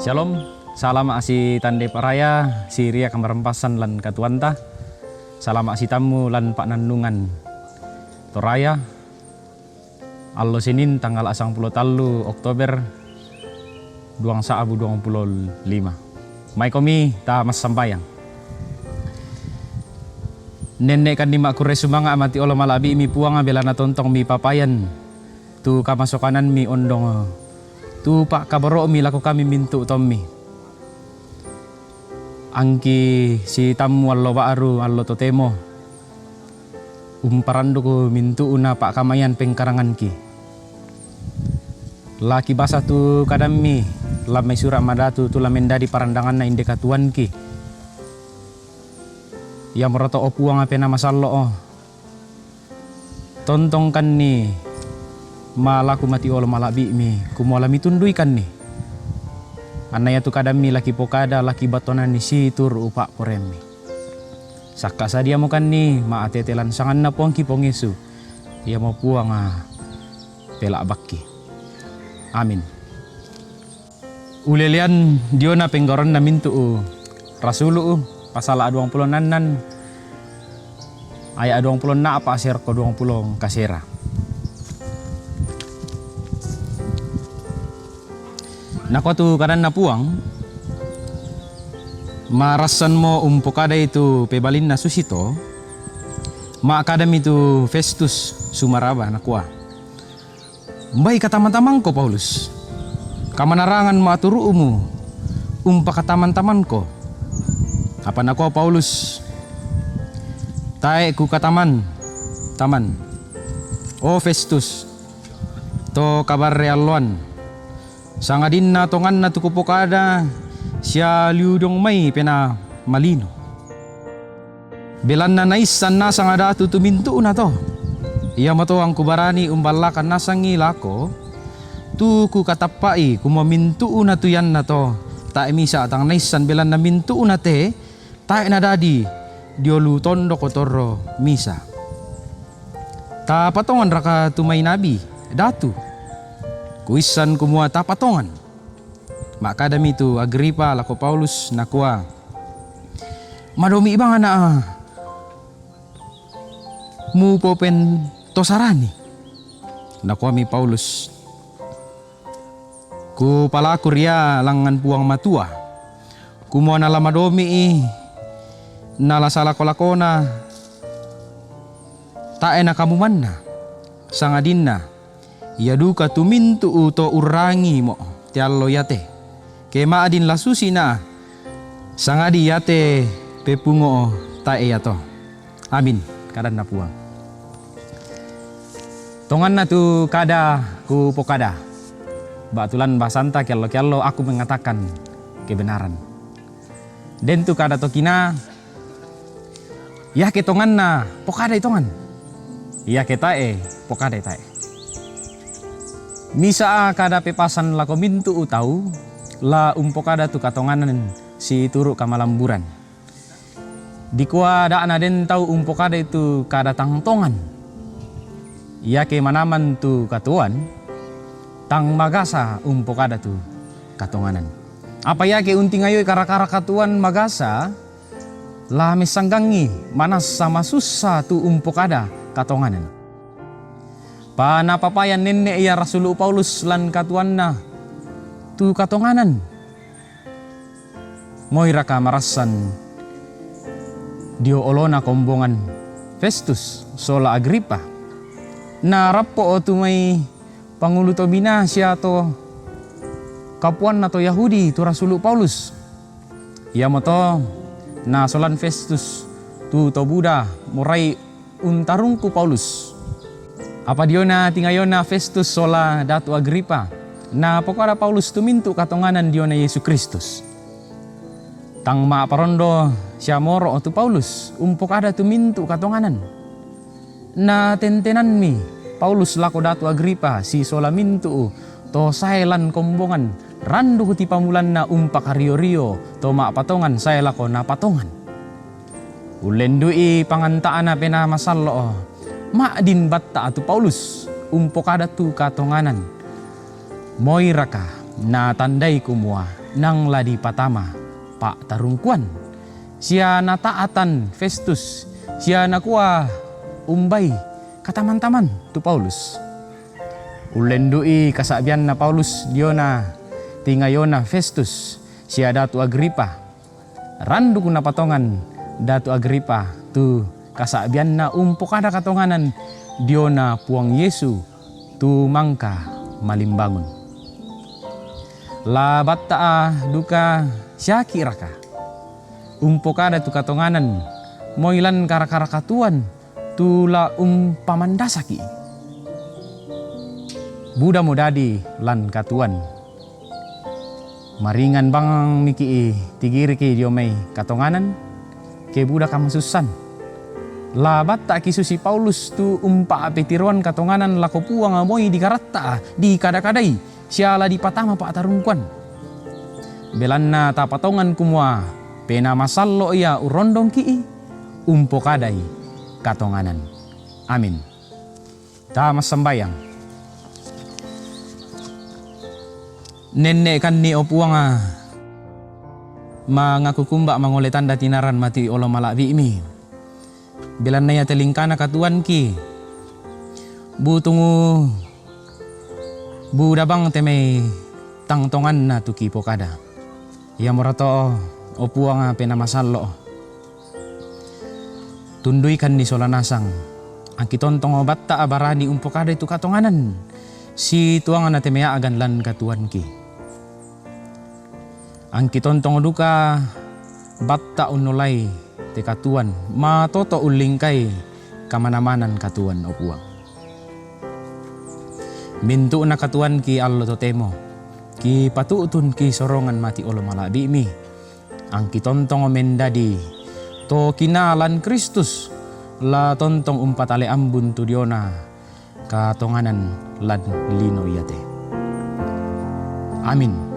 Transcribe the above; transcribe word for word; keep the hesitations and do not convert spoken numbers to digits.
Shalom, salama' sitandai paraya, siriak marampasan lan katuoanta. Salama' sitammu lan pa'nannungan Toraya. Allo Senin tanggal asangpulo tallu Oktober duang sa'bu duangpulo lima. Maikomi ta massambayang. Nenne'kanni ma'kurre sumanga' mati' olo mala'bi'mi Puang, belana tontong mipapayan tu kamasokanammi ondong tu pa'kaboro'mi lako kami mintu' tommi. Angki sitammu allo ba'ru, allo totemo umparanduk mintu'na pa'kamayan pengkaranganki. La kibasa tu kadammi lan mai sura' madatu tu la mendadi parandanganna inde katuoanki. Iamoroto, o Puang, Penaa Masallo'o, tontongkanni malaku mati' olo mala'bi'mi, kumua la mitunduikanni. Anna iatu kadammi la kipokada la kibattuananni situru' pa'poraiammi. Sakka' sadiamokanni ma'tete lan sanganna Puangki Puang Yesu, iamo Puang, a, pela'bakki. Amin. Ulelean diona penggauranna mintu' rasulu', pasala' duangpulo annan, aya' duangpulo enna'pa' serko duangpulo kasera. Nakua tu kadanna Puang, marassanmo umpokadai tu pebalinna susito. Ma'kadami tu Festus sumaraba, nakua, "Umbai kataman-tamanko, Paulus? Kamanarangan ma'turu'mu umpakataman-tamanko?" Apa nakua Paulus, "Tae' kukataman, taman, o Festus, to kabarre alloan, sangadinna tonganna tu kupokada sia liudong mai Penaa Malino. Belanna naissan nasang datu tu mintu'na to. Iamoto angku barani umballakan nasangi lako tu kukatappa'i, kumua mintu'na tu iannato tae' misa' tang naissan, belanna mintu'na te tae' nadadi dio lu tondok torro misa'. Tapatonganraka tu mai nabi, Datu?" "Kuissan kumua tapatongan." Ma'kadami tu Agripa lako Paulus, nakua, "Madomi' bang ana' mupopentosarani?" Nakuami Paulus, "Kupalaku ria langngan Puang Matua, kumua nala madomi'i nala salako-lakona tae' nakamumanna, sangadinna ia duka tu mintu'u to urrangimo te allo iate, ke ma'din la susi na sangadi iate pepungo tae' iato." Amin. Kadanna Puang. Tonganna tu kada kupokada, ba'tu lan bahasanta keallo-keallo aku mengatakan kebenaran. Den tu kada to kinaa, iake tonganna, pokadai tongan. Iake tae', pokadai tae'. Misa' kada pepasan lako mintu'u tau, la umpokada tu katonganan situru' kamalamburan. Dikua da'na den tau umpokadai tu kada tang tongan. Iake manaman tu katuoan, tang magasa umpokada tu katonganan. Apa iake untingayoi kara-kara katuoan magasa, la messanggangi manassa masussa tu umpokada katonganan. Panapapayan nenne' ia rasulu' Paulus lan katuoanna tu katonganan. Moiraka marassan dio olona kombongan Festus sola Agripa? Narappo'o tu mai pangulu to minaa sia to kapuanna to Yahudi tu rasulu' Paulus. Iamoto nasolan Festus tu to buda morai untarungku Paulus. Apa diona tingayona Festus sola Datu Agripa, napokoda Paulus tu mintu' katonganan diona Yesu Kristus. Tang ma'parondo sia moro' tu Paulus umpokada tu mintu' katonganan. Natentenanmi Paulus lako Datu Agripa sisola mintu'u to sae lan kombongan, randuk tipamulanna umpakario-rio to ma'patongan sae lako napatongan. Ullendu'i panganta'na Penaa Masallo'o, ma'din batta' tu Paulus umpokada tu katonganan. Moiraka Natandai kumua nang la dipatama pa'tarungkuan, sia nata'atan Festus, sia nakua umbai kataman-taman tu Paulus. Ullendu'i kasa'bianna Paulus diona tingayona Festus sia Datu Agripa. Randuku napatongan Datu Agripa tu kasa'bianna umpokada katonganan diona Puang Yesu tu mangka malimbangun. La batta'a duka siaki' raka umpokada tu katonganan moi lan kara-kara katuoan tu la umpamandasaki'. Budamo dadi lan katuoan. Maringan bangmiki' tigiriki' dio mai katonganan, ke buda kamasussan. La batta'ki' susi Paulus tu umpa'petiroan katonganan lako Puang moi dikaratta', dikada-kadai, sia la dipatama pa'tarungkuan. Belanna tapatongan kumua Penaa Masallo' ia urrondongki'i, umpokadai katonganan. Amin. Ta massambayang. Nenne'kanni, o Puang, mangakukumba' mangole tanda tinaran mati' olo mala'bi'mi. Belanna iate lingkana katuoanki, butungu buda bang te mai tang tonganna tu kipokada. Iamorato, o Puang, Penaa Masallo'. Tunduikanni sola nasang, angki tontong batta'a barani umpokadai tu katonganan, situangna te mai a'gan lan katuoanki. Angki tontong duka batta' unnolai te katuoan, matoto' ullingkai kamana-manan katuoan, o Puang. Mintu'na katuoanki allo totemo kipatu'tun kisorongan mati' olo mala'bi'mi. Angki tontong mendadi to kinaa lan Kristus, la tontong umpatale ambun tu diona katonganan lan lino iate. Amin.